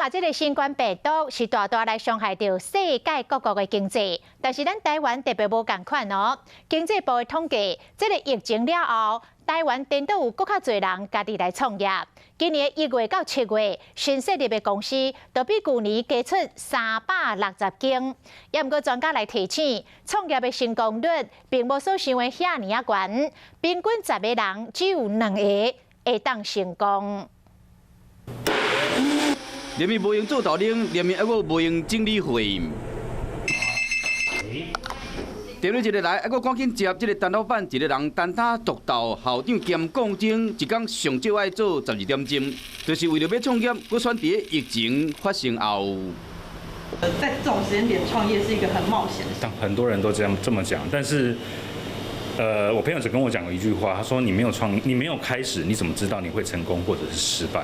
啦，這个新冠病毒是大大來傷害著世界各國的經濟，但是咱台灣特別無仝款哦。經濟部的統計，這个疫情了後，台灣顛倒有閣較濟人家己來創業。今年1月到7月，新設立的公司都比舊年加出360間。也毋過專家來提醒，創業的成功率並無所想的遐爾仔懸，平均10個人只有兩个會當成功。連伊無閒做導演，連伊猶閣無閒整理會。電話一个來，猶閣趕緊接。這个陳老闆一个人單打獨鬥，校長兼摃鐘，一工上少愛做12點鐘，就是為著欲創業，閣選佇疫情發生後。在這種時間點創業是一個很冒險的。很多人都這樣這麼講，但是，我朋友只跟我講過一句話，他說：你沒有創，你沒有開始，你怎麼知道你會成功或者是失敗？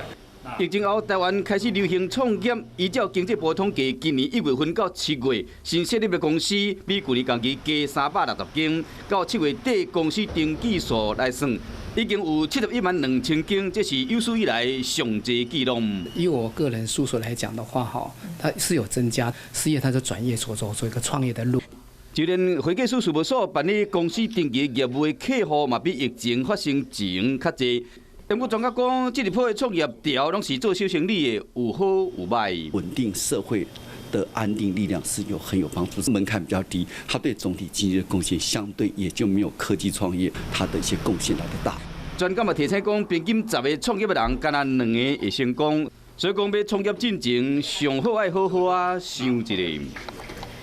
疫情後，台灣開始流行創業。依照經濟部統計，今年1月份到7月，新設立的公司比舊年同期加360間。到7月底，公司登記數來算，已經有71萬2千間，這是有史以來上濟紀錄。以我個人數數來講的話，哈，它是有增加事業，它就轉業所走做一個創業的路。就連會計師事務所辦理公司登記業務的客戶，嘛比疫情發生前較濟。不過專家講，這一波的創業潮攏是做小生意的，有好有壞。穩定社會的安定力量是有很有幫助，門檻比較低，它對總體經濟的貢獻相對也就沒有科技創業它的一些貢獻來得大。專家嘛提醒講，平均10個創業的人，干焦兩个會成功，所以講欲創業進前，上好愛好好仔想一下。